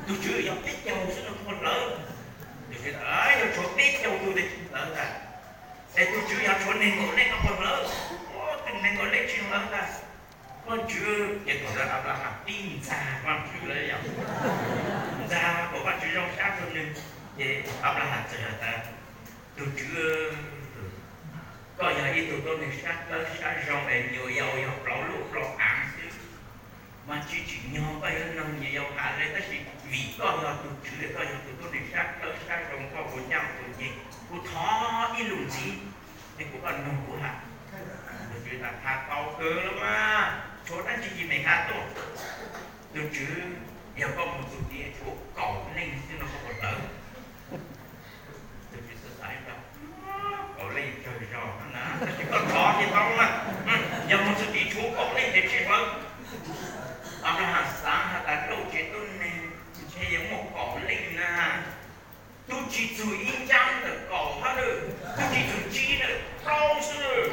Tus Tswv, yog peb caug xwb no puas hlawv? Tus Tswv teb, yog tshuav peb caug tug tes tsis hlawv ntag. Es tus Tswv, yog tshuav nees nkaum leej no puas hlawv? Tus nees nkaum leej tsis hlawv ntag. Vaajtswv, ces thaum ntawd Anplahas tib ntxag Vaajtswv lawm yog ntxag kom Vaajtswv zoo sab rua nwg. Ces Anplahas txawm has tas, Tus Tswv, koj yog ib tug tuab neeg sab dlawb sab zoo es nyuam yaus yog plaub lub plaub aav xwb, mas tsis tsim nyog koj yuav noog nyuam yaus has le, tab sis vim koj yog tus Tswv, koj yog tus tuab neeg sab dlawb sab zoo, koj puas ncaj puas nceeg, kuv thov ib lus ntxiv, es kuv koj noog kuv has. Tus Tswv tas, has tau kawg lawm mas, tshuav dlaab tsi ces meem has tuaj. Tus Tswv, yog koj moog txug tiv tshuav kaum leej xwb no koj puas hlawv? Tus Tswv xav xav tas, kaum leej tsawg zog na, tab sis koj thov ces tau na. Yog moog txug tiv tshuav kaum leej ces tsis hlawv. Anplahas xaav has tas, Lauj tsev tuab neeg ntshe yuav muaj kaum leej na. Tub tsi txug ib ncaab ntawm kaum hab, tub tsi txug tsib ntawm plaub xwb.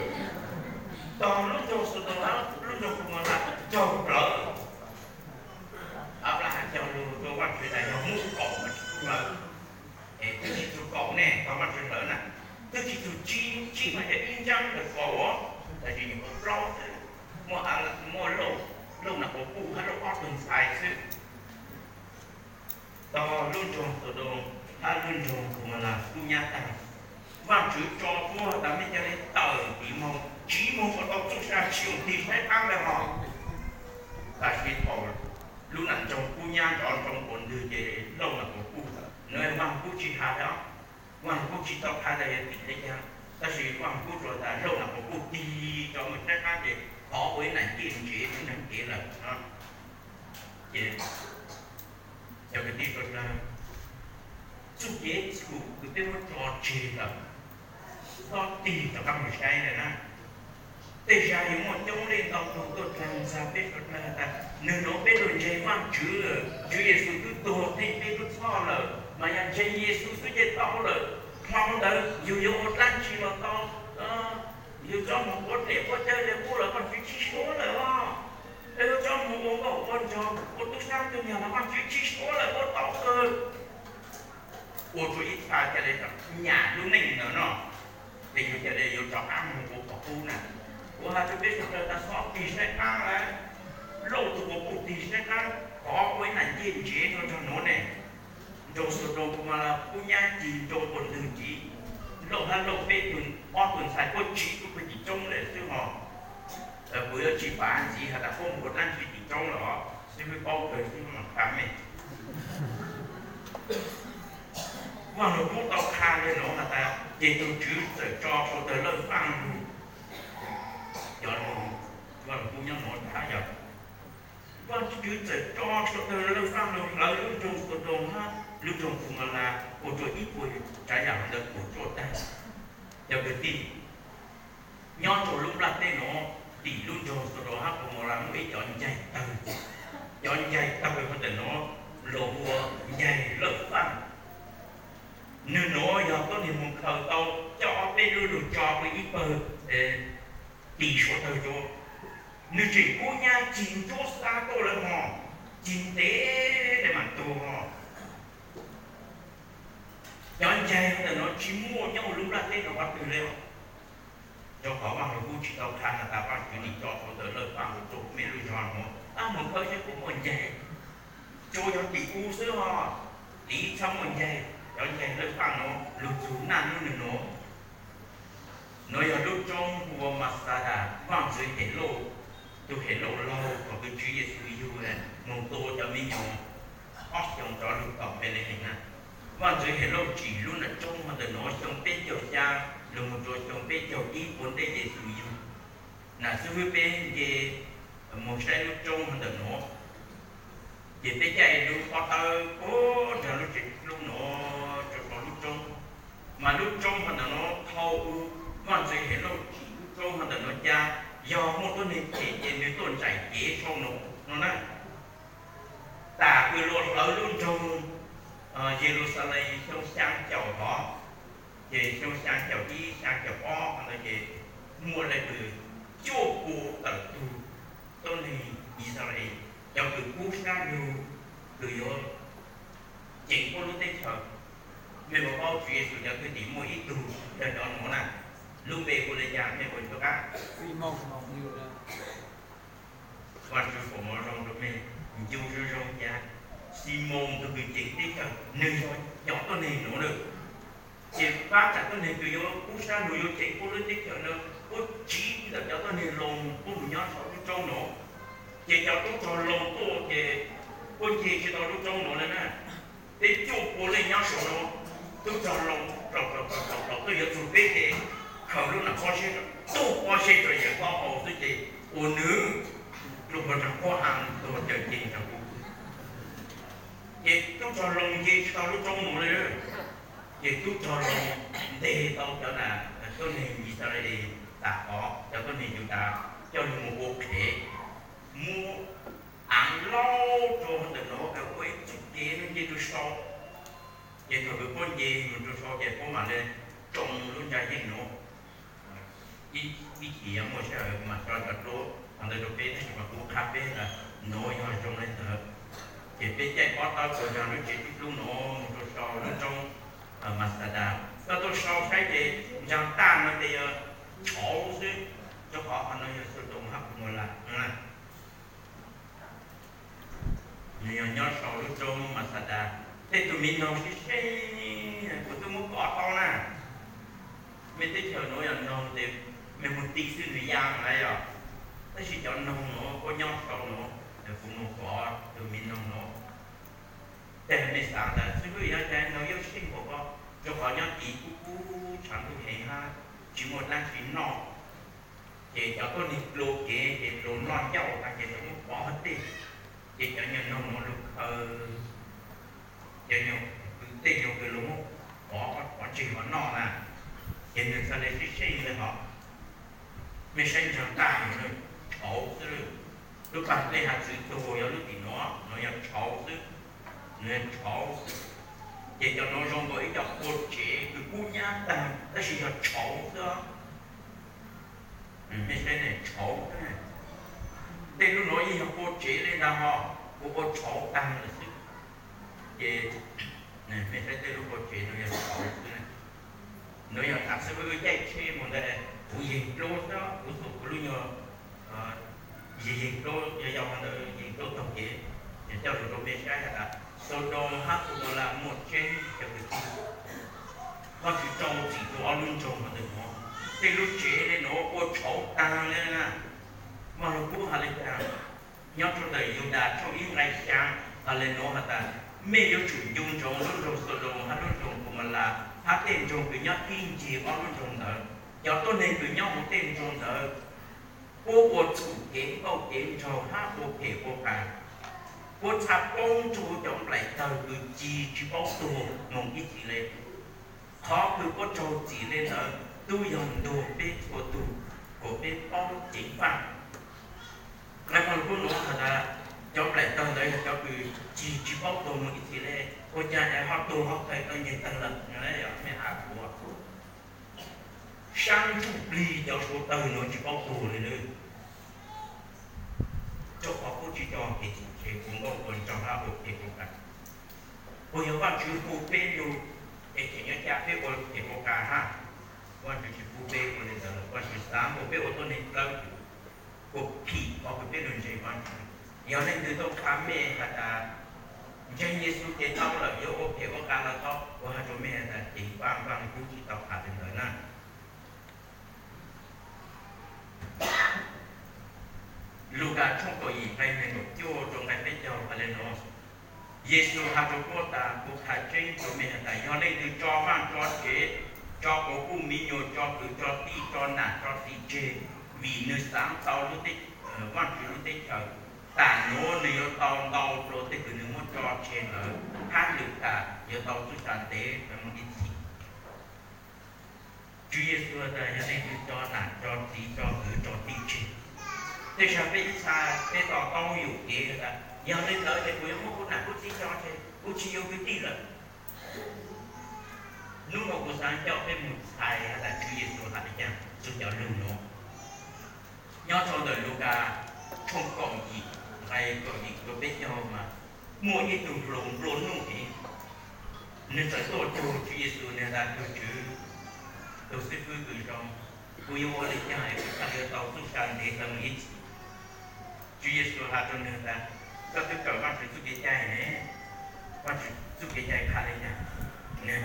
Tog lub nroog Xaudoos hab lub nroog Kaumaulas raug plawv. Anplahas cog lug rua Vaajtswv tas, yog muaj kaum mas tsis txug hlawv. Es tub tsi txug kaum ne, tog Vaajtswv hlawv na. Tub tsi txug tsib, tsib mas yog ib ncaab ntawm kaum, tab sis nyuam qhuav plaub xwb. Muaj, muaj Lauj, Lauj Nas Quas Puj hab Lauj ob tug ntxhais xwb. Tog lub nroog Xaudoos hab lub nroog Kaumaulas kub nyab taag, Vaajtswv tso tuab tas mej ca le tawm tiv moog, tsiv moog kom tau txuj sa tsi tis saib qaab le hos. Tab sis thaum lub nam nroog kub nyab nrov nroo quas ntwg ces Lauj Nas Quas Puj, nws Vaaj Lug Kub tsi has le, Vaaj Lug Kub tsi tau has tas yog tim le caag, tab sis Vaaj Lug Kub tsuas tas Lauj Nas Quas Puj tig rov moog saib qaab ces qhov ua ib nam ncej ntsev tub neeg kev lawm no. Ces cov kwv tij suav dlawg, txuj kev txhum kws peb muab tso tseg lawm, txhob tig rov qaab moog saib le na. Tej zag yug muaj coob leej ntau tug tuaj dlaag ntxag peb suav dlawg tas, nwg nuav peb lug ntseeg Vaajtswv lawm, Tswv Yexus twb tuag theej peb lub txhoj lawm, mas yog ntseeg Yexus xwb ces tau lawm. Dlhau ntawd yug yuav ua dlaab tsi los tau, yug tso moog quab dlej quab cawv le ub los Vaajtswv tsi suav lawm os. Yug tso moog ua nkauj ua nraug ua tub sab tug nyag los Vaajtswv tsi suav lawm, ua tau kawg. Ua rua ib txha ca le nyam lub neej ntawd no, ces yug ca le yuav rov qaab moog ua qhov qub na. Kuv has rua peb suav dlawg tas txhob tig saib qaab lawm. Lauj tug quas puj tig saib qaab, qhov ua ib nam ncej ntsev rua nraag nuav ne. Nroog Xaudoos Kaumaulas kub nyab cig nroo quas ntwg ntxiv, Lauj hab Lauj peb tug, ob tug ntxhais puab tsiv tuaj puag tim roob lawm xwb hos. Kuv yuav tsis pav ntxiv has tas puab moog ua dlaab tsi tim roob lawm os, xib hwb paub kawg xwb mas qha mej. Vaaj Lug Kub tau qha le nuav has tas, ces tug Tswv txawm tso sau tawg lawj faaj lug, cov lug, Vaaj Lug Kub nyob nuav thaab yog, Vaajtswv txawm tso sau tawg lawj faaj lug hlawv lub nroog Xaudoos hab lub nroog Kaumaulas ua rua ib puas tsav yam ntawd puas tsuaj taag. Cov kwv tij, nyob rua lub nplaj teb nuav, tim lub nroog Xaudoos hab Kaumaulas muaj ib cov ncaig tawg. Cov ncaig tawg hov ntawm nuav luas ua ncaig lawj faaj. Nwg nuav yog tuab neeg moog khaws tau coj peb lub lug tso ua ib pawg tis suav tawg rua. Nwg tseem kub nyab cig ntsuab xab tuaj lawm hos, cig ntev le maam tug hos. Cov ncaig ntawm nuav tsi muaj nyob huv lub nplaj teb nuav qhov twg le os. Rua qhov Vaaj Lug Kub tsi tau qha has tas Vaajtswv nim tso sau tawg lawj faaj lug rua mej lub zog nuav, ab moog khawb saib puas muaj ncaig. Tsuas yog tim u xwb hos, tim txhab muaj ncaig, cov ncaig lawj faaj nuav lug txug naj nub nwg nuav. Nuav yog lub roob hu ua Masada, Vaajtswv Helauj, tug Helauj laug thaum kws Tswv Yexus yug moog tua cov me nyuam ob xyoos rov lug tom Npelehees na. Vaajtswv Helauj tsim lub nram roob hov ntawm nuav xyoo peb caug xyaa lug moog rua xyoo peb caug ib ua ntej Yexus yug. Nam xib hwb peb nce moog saib lub roob hov ntawm nuav, ces peb caij lub pob tawb puag nraag lub tsev lub nuav rua lub roob. Mas lub roob hov ntawm nuav thaus u Vaajtswv Helauj tsim lub roob hov ntawm nuav ca, yog muaj tuab neeg them ces nwg tuaj ntsaim cev sau nuav no na. Tas kws luas hlawv lub nroog Yeluxalees xyoo xyaa caum hov, ces xyoo xyaa caum ib xyaa caum ob hov ntawd ces muaj le kws cuaj pua tawm tug tuab neeg Yixalayees, cov kws kub sab lug, kws yuav ceev puab lub teb chaws. Mej puas paub Tswv Yexus cov thwj tim muaj ib tug yog cov nuav na, lub npe hu le caag mej puas nco qab? Vaajtswv foom moov zoo rua mej ncu zoo zoo ca. Ximoos tug kws ceev teb chaws nwg yog cov tuab neeg nuav lawm. Ces pab tsam tuab neeg kws yuav kub sab lug yuav ceev puab lub teb chaws na, puab tsiv ntawm cov tuab neeg Loos puab moog nyob sau lub roob nuav. Ces cov tub rog Loos tuaj ces puab nce tsi tau lub roob nuav le na. Peb cuaj pua leej nyob saum nuav, tub rog Loos plaum plaum plaum plaum tuaj yuav txug peb ces khaws lub nam pob zeb, tub pob zeb rua yawm taub hau xwb ces ua nwg lug puag nraag puab ha tuag cawm ceev nraag puab. Ces tub rog Loos nce tsi tau lub roob nuav le. Ces tub rog Loos nteg tau cov na, tuab neeg Yixalayees tas qhov cov tuab neeg Yudas coj lug moog ua qhev, muab aav laub rua ntawm nuav ua ib txuj kev nce rua sau. Ces thaum kws puab nce moog rua sau ces puab maam le tsoo lub ntsa yeej nuav. Ib chim yog muaj sij hawm mas tso cov duab ntawd rua peb tab sis mas kuv qha peb tas nuav yog zoo le ntawd. Ces peb caij pob tawb puag nraag lub tsev tub dlub nuav moog rua sau lub roob Masadas. Koj tuaj sau saib ces ntsaag tag no ces yog tshauv xwb, rua qhov qhov nuav yog Sodoos hab Komolas. Nwg yog nyob sau lub roob Masadas. Tej tug miv noog sib seeb, kuv twb muab kov tau na. Mej teb chaws nuav yog noog tes mej moog ti xwb nwg yaa lawm yog. Tab sis cov noog nuav puab nyob sau nuav, kuv moog kov tug miv noog nuav. Tej mej xaav tas xib hwb yog cas noog yuav seej npaum ko, rua qhov nyob tid kub kub tshav ntuj heev hab tsi muaj dlaab tsi noj. Ces cov tuab neeg dlua kev ces dlua noj ncauj tag ces lawv muab pov hauv tej. Ces cov nyuag noog nuav lug khaws, cov nyuag, tej nyuag kws lug muab pov, pov tseg hov noj na. Ces nwg txhaj le sib seej le hov. Mej saib ntsaag tag nuav tshauv xwb. Lub pag dlej hav txwv tuag yog lub tim nuav, nuav yog tshauv xwb. Nuav yog tshauv xwb. Ces cov nuav zoo nkaus ib co qhua tsev kws kub nyab taag tab sis yog tshauv xwb. Mej saib ne, tshauv xwb. Tej lub nuav yeej yog qhua tsev le ntag hos, kuv ua tshauv taag lawm xwb. Ces mej saib tej lub qhua tsev nuav yog tshauv xwb. Nuav yog tas xib hwb caij tsheb moog ntawd, kuv yeeg dluab xwb, kuv txhum kuv lub nyuag yeeg dluab, yog yog ntawd yeeg dluab taug kev, coj lug rua mej saib has tas Sodoos hab Komolas muaj tseeb cov kwv tij. Vaajtswv rau txim rua ob lub nroog hov ntawm nuav, tej lub tsev le nuav ua tshauv taag le na. Maj lug kub has le caag? Nyob rua ntawm Yudas tshooj ib nqai xyaa has le nuav has tas, mej yuav tsum ncu ntsoov lub nroog Sodoos hab lub nroog Komolas hab tej nroog kws nyob ib ncig ob lub nroog ntawd. Cov tuab neeg kws nyob huv tej nroog ntawd, puab ua txhum kev nkauj kev nraug hab ua phem ua qas. Puab txhaj poob rua cov nplaim tawg kws ci tsi paub tuag moog ib txhis le. Qhov kws puab raug txim le ntawd tub yog ntuag peb txhua tug kom peb paub ceev faj. Nqai Pajlug kub nuav has tas cov nplaim tawg ntawd yog cov kws ci tsi paub tuag moog ib txhis le, ua caag es ho tuag ho qhais tau nceeg tawg lawm, mej hab kuv saab ntsuj plig cov suav tawg nuav tsi paub tuag le nawb. Rua qhov puab tsi tso kev txhum tseg ua nkauj ua nraug hab ua phem ua qas. Puas yog Vaajtswv hu peb lug es tseem yuav ca peb ua phem ua qas hab? Vaajtswv tsi pub peb ua le ntawd lawm, Vaajtswv xaav hu peb ua tuab neeg dlawb, ua phim qhov kws peb lug ntseeg Vaajtswv. Yog leej twg tuaj qha mej has tas ntseeg Yexus ces tau lawm, yuav ua phem ua qas los tau, kuv has rua mej has tas ceev faj, Vaajtswv tsi tau has le ntawd na. Lukas tshooj kaum yim nqai neeg nkaum cuaj rua nqai peb caug has le nuav, Yexus has rua puab tas, kuv qha tseeb rua mej has tas yog leej twg tso vaaj tso tsev, tso quas puj miv nyuas, tso kwv tso tij, tso nam tso txiv tseg, vim nwg xaav tau lub teb, Vaajtswv lub teb chaws, tam nuav nwg yuav tau ntau dlua tej kws nwg muab tso tseg ntawd, hab lwm tas yuav tau txuj sa ntev rua moog ib txhis. Tswv Yexus tas yog leej twg tso nam tso txiv tso kwv tso tij tseg. Tej zag peb ib txha peb to taub yuam kev tas yog le ntawd ces kuv yuav muab kuv nam kuv txiv tso tseg, kuv tsi yuav kwv tij lawm. Nub nuav kuv xaav coj peb moog txhais has tas Tswv Yexus has le caag txug cov lug nuav. Nyob rua ntawm Lukas tshooj kaum yim nqai kaum yim rua peb caug mas muaj ib tug hluas nplua nuj heev. Nws txawm tuaj cuag Tswv Yexus, nws has tas, Tus Tswv, tus xib fwb kws zoo, kuv yuav ua li cas es kuv thiaj li tau txuj sa ntev taw mus ib txhis? Tswv Yexus has rua nws tas, Koj twb kawm Vaajtswv txuj kev cai ne, Vaajtswv txuj kev cai has li cas? Nws